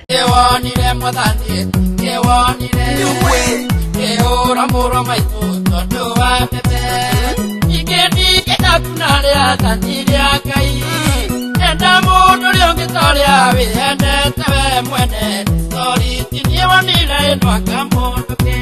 Kĩwonire mwathani, kĩwonire kĩhũra mũrũ maitũ tondũ wa mbembe. Ningĩ ndingĩtakuna rĩathani rĩa Ngai. Enda mũndũ ũrĩa ũngĩ ta ũrĩa wĩyendete we mwene. Toriti niĩ wonire ĩno anga mũndũ kĩ.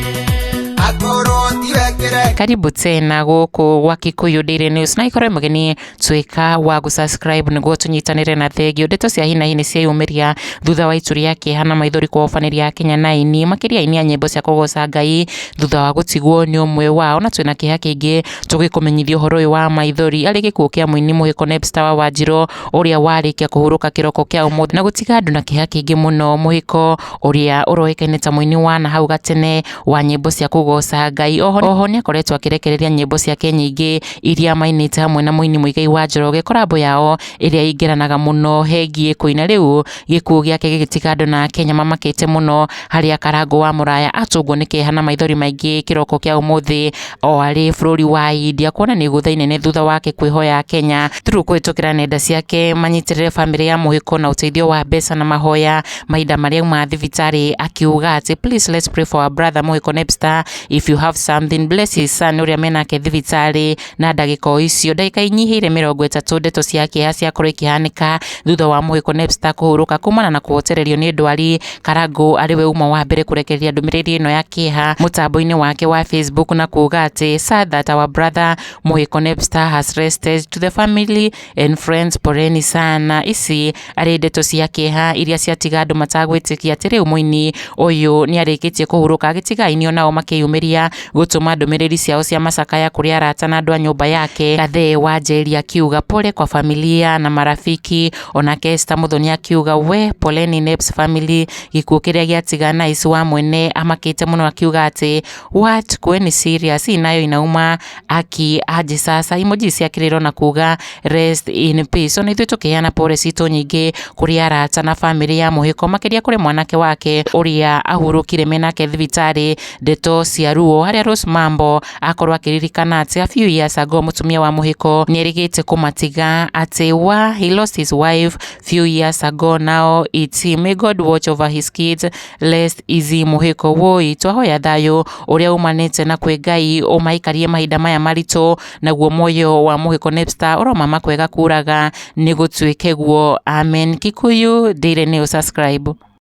Akorwo tiwe kĩre Karibu tena gũkũ gwa Kikuyu Daily News na ikorwo mũgeni tuĩka wa gũsubscribe nĩguo tũnyitanĩre na thengio. Ndeto cia hi na hi nĩ cieyumĩria thutha wa itu rĩa kĩeha na maithori kũhobanĩria Kenya na aini makĩria aini a nyĩmbo cia kũgoca Ngai thutha wa gũtigwo nĩ ũmwe wao, na twĩna kĩeha kĩingĩ tũgĩkũmenyithia ũhoro ũyũ wa maithori arĩ gĩkuũ kĩa mũini Mũhĩko Nebster wa Wanjirũ ũrĩa warĩkia kũhurũka kĩroko kĩa ũmũthĩ na gũtiga andũ na kĩeha kĩingĩ mũno. Mũhĩko ũrĩa ũroĩkaine ta mũini wa na hau gatene wa nyĩmbo cia kũgoca Ngai, oho nĩ akoretwo akĩrekereria nyĩmbo ciake nyingĩ iria mainĩte hamwe na mũini Muigai wa Njoroge, korabo yao ĩrĩa ĩingĩranaga mũno hengiĩ kũina. Rĩu gĩkuũ gĩake gĩgĩtiga andũ na Kenya mamakĩte mũno, harĩa Karangũ wa Mũraya atũngwo nĩ kĩeha na maithori maingĩ kĩroko kĩa ũmũthĩ o arĩ bũrũri wa India, kuona nĩ igũtha inene thutha wake kwĩhoya Kenya through kũhĩtũkĩra nenda ciake manyitĩrĩre bamĩrĩ ya Mũhĩko na ũteithio wa mbeca na mahoya mahinda marĩa auma thibitarĩ, akiuga atĩ please let's pray for our brother Mũhĩko Nebster, if you have something bless his son ũrĩa menake thibitarĩ. Na ndagĩka o icio, ndagĩka inyihĩire 30, ndeto cia kĩeha ciakorwo ikĩhanĩka thutha wa Mũhĩko Nebster kũhurũka kumana na kũhotererio nĩ ndwari. Karangũ arĩ we uma wa mbere kũrekereria ndũmĩrĩri ĩno ya kĩeha mũtambo-inĩ wake wa Facebook na kuga atĩ sad that our brother Mũhĩko Nebster has rested, to the family and friends poleni sana. Ici arĩ ndeto cia kĩeha iria ciatiga andũ matagwĩtĩkia atĩ rĩu mũini ũyũ nĩ arĩkĩtie kũhurũka, agĩtiga aini onao makĩyumĩria gũtũma ndũmĩrĩri ciao cia macakaya kũrĩ arata na andũ a nyũmba yake. Gathee wa Njeri akiuga pole kwa familia na marafiki, onake Esther Muthoni akiuga we poleni Nebs family, gĩkuũ kĩrĩa gĩatiga Nice wa mwene amakĩte mũno, akiuga atĩ what kweni serious, hii nayo inauma aki aje sasa. Emoji cia kĩrĩro na kuga rest in peace. Ona ithuĩ tũkĩheana pole citũ nyingĩ kũrĩ arata na bamĩrĩ ya Mũhĩko, makĩria kũrĩ mwanake wake ũrĩa ahurũkire menake thibitarĩ. Ndeto cia ruo harĩa Rose Mambo akorwo akĩririkana atĩ a few years ago mũtumia wa Mũhĩko nĩerĩgĩte kũmatiga, atĩ wa he lost his wife few years ago, now it's him, may God watch over his kids, rest easy Mũhĩko. Woi twahoya thayũ ũrĩa umanĩte na kwĩ Ngai ũmaikarie mahinda maya maritũ, naguo muoyo wa Mũhĩko Nebster ũromama kwega kuraga nĩ gũtuĩke guo, amen. Kikuyu Daily News, subscribe.